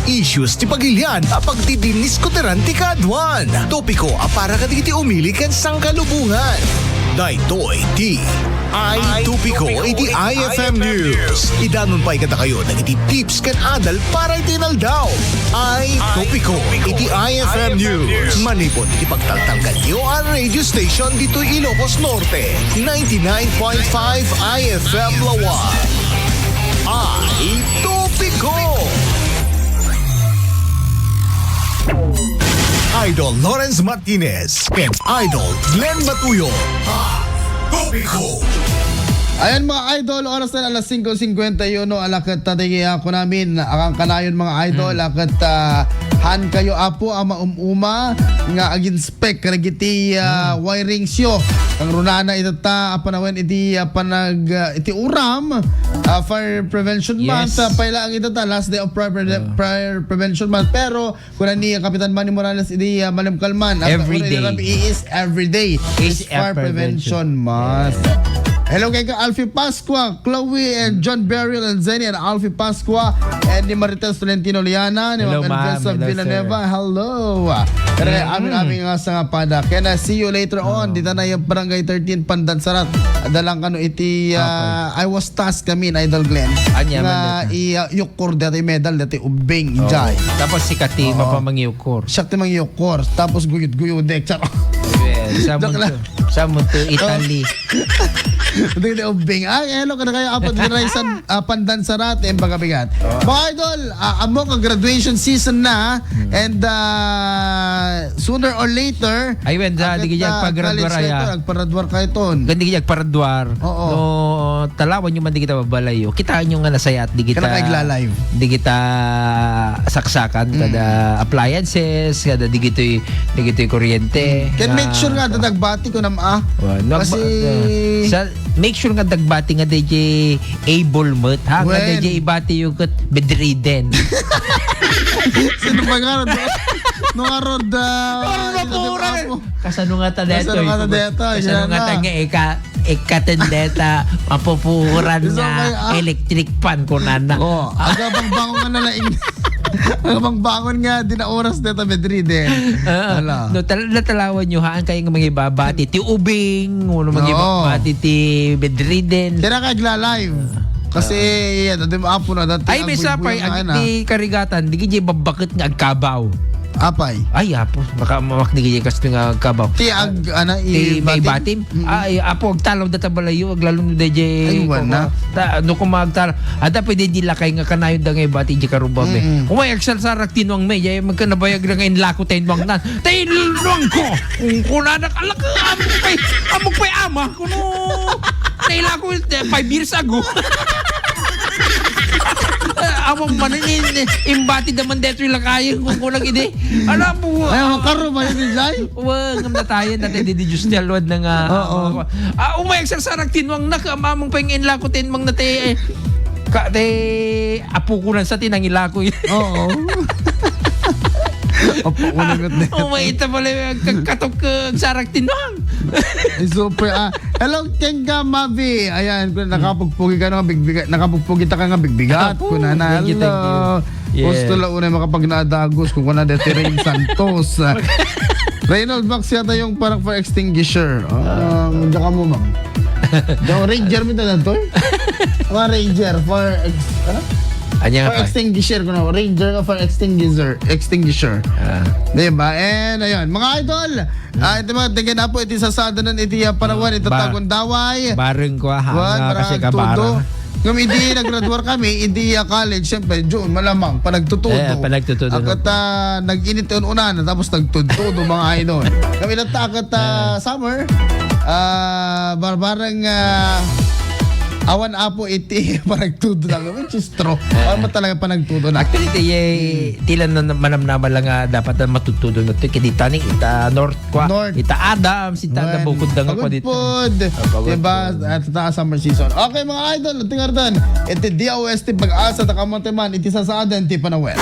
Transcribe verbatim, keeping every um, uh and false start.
issues ti pagilian a pagdidinniskuteran ti kaadwan. Topiko a para kadagiti umili ken sangkalubongan. Daytoy ti iTopiko iti I F M News. Idanon pay kadakayo dagiti tips ken adal para iti inaldaw. iTopiko iti I F M News. Manipud iti pagtaltalkanyo a radio station ditoy Ilocos Norte, ninety-nine point five I F M Laoag. iTopiko. Idol Lawrence Martinez and Idol Glenn Matuyo. Topiko. Ayan, mga idol, oras na alas singko singkwenta y uno, ala ket ta dagiti, ah, kunamin, akang kanayon, mga idol, Hmm. ah, ket, ah, haan kayo, Apo, a maum-uma nga agin-, spek kadagiti, ah, Hmm. wirings yo. Kang runana ita ta, a panawen iti, ah, panag, ah, iti uram, ah, Fire Prevention Month, Yes. ah, pay laeng ita ta, last day of fire, pre- Ah. fire prevention month. Pero, kuna ni Kapitan Manny Morales, iti, ah, Malim Kalman, ah, Every kuna ni day. Rabi, is every day. Is Is fire fire prevention prevention. month. Yes. Hello kay ka Alfie Pascua, Chloe and John Beryl and Zenny and Alfie Pascua and ni Marites Tolentino Liana, ni Hello, Ma'am ma'am. Elsa Hello, Villanueva. sir. Hello. Kaya Mm. amin-amin nga sa nga pada. Kaya na, see you later on. Oo. Dita na yung Barangay thirteen, Pandan Sarat. Adalang kano iti, ah, Okay. I was tasked kami na Idol Glenn. Anya man Nga dito? i, ah, yukor dati medal dati ubing, Oo. Injay. Tapos si Kati, Oo. mapamangyukor. Siya ti mangyukor. Tapos guyod-guyodek. Char- Well, sa Joke lang. munto, sa munto, Italy. Dagiti ubbing. Ay, hello, kada kayo, Apo, dagiti raysan, ah, Pandan Sarat, eh, baga bigat. Oh. Mga idol, ah, amo ka graduation season na, Hmm. and, ah, sooner or later, Ay, wen, sa, agkat, di kaya ah, paggraduar, college kayo aya. to, agparaduar kayo ton. Kundi kaya agparaduar. Oo. No, talawan nyo man di kita babalayo. Kitaan nyo nga nasaya at di kita, Kana kay gla-live. di kita saksakan, Mm. kada appliances, kada di gito'y, di gito'y kuryente. Mm. Can make sure nga, ah, dagbati ko nam, ah. Wa-, nagba-, Kasi ah, sa, make sure nga dagbati nga D J able met, ha? Nga Wen. D J ibati yung kat bedridden. Sino ba nga ron? No nga ron, ah, Parang sino ba napuran. po? Kasano nga ta Kasano detoy? nga ta detoy? Kasano Yan nga na. ta nga ika-, ikatendeta, mapupuran Gusto nga ko kayo, ah. electric fan ko, nana. Oh, aga bang bangon nga na laing. Aga bang bangon nga, di na oras deta bedridden. Ah, Ala. no, tal-, natalawan nyo, haan kayo nga mangibabati ti ubing, uno Oo. mangibabati ti bedridden. Kira ka gla-live. Kasi, Ah. yan, adi mo apo na dati Ay, ang may sapay, buybuyan nga agit na. ni Karigatan, di kaya babakit nga agkabaw. Apay. Ay, apo, baka mamak di kaya kasto nga agkabaw. Ti ag-, ana, Ti may ibatim? batim? Mm. Ay, apo, agtalaw data balayo, aglalong da jay Ay, wan na. Ta, no, kung magtalaw, ada pwede di lakay nga kanayon da nga ibati di karubam, eh. Mm-mm. Umay, agsalsarak tinuang me, jay, magkanabayag na nga inlako tayo nuang nan. Tayo nuang ko! Kung kunanak, alak, amok pa'y, amok pa'y ama, kuno. Nailako, eh, five years ago. Amok man, in, in, imbati da man deto'y lakayan, kung kunak idi. Ala po, Ay, ah, makaro ba yun, Jay? Wa, ngam natayan, natay di, di Diyos ni Alwad na nga, Oo. ah, ah, umay, agsarsarag tinuang na, ka, amamang pa'y nga inlako, tinmang na te, eh, ka, te, apo ko na sa tinangilako, eh. Oo. Apo ko na nga, te. Umay, ita pala, yung kagkatok, ah, agsarak tinuang. Ay, super, ah. Hello, Kenga Mavi. Ayan, kung nakapugpugi ka na, bigbiga-, nakapugpugi ta ka nga, bigbigat. Apo, Kuna na, thank you, thank you. hello. Yes. Gusto lang unay makapagnaadagos kung kuna dati Rain Santos. Reynold Max yata yung parang fire extinguisher. Ah, diyan ka mo, ma'am. Diyan, ranger mo ito na to, eh. Mga ranger, fire ex-, ano? Anya nga Fire pa? extinguisher ko na. Ranger ka, fire extinguisher. Extinguisher. Ah. Diba? And, ayun, mga idol, ah, ito mga tingin na po, iti sasadanan, iti, ah, panawan, iti Ba-, tagundaway. bareng ko, ha, Wan, nga kasi marang kabara. tudo. Ngam, idi naggraduar kami, idi, ah, college, siyempre, June, malamang, panagtutudo. Eh, panagtutudo. Akat, ah, nag-init yung unan, tapos nagtutudo, mga idol. Kami lang ta, akat, ah, Eh. summer, ah, barbarang, ah, awan apo iti panagtudo na kami, which is true. Eh. Awan mo talaga panagtudo na. Actually, ti, Hmm. ti lang na manamnama lang nga dapat na matutudo na to, kaya di taning ita North Kwa, North. Ita Adams, ita Wen. Nabukod da nga kwa dito. Pagudpod. Ah, pagudpod. Diba? At taas summer season. Okay, mga idol, tingnan natin. Iti D O S T Pag-asa, Takamonte man, iti sasaadan, ti panawen.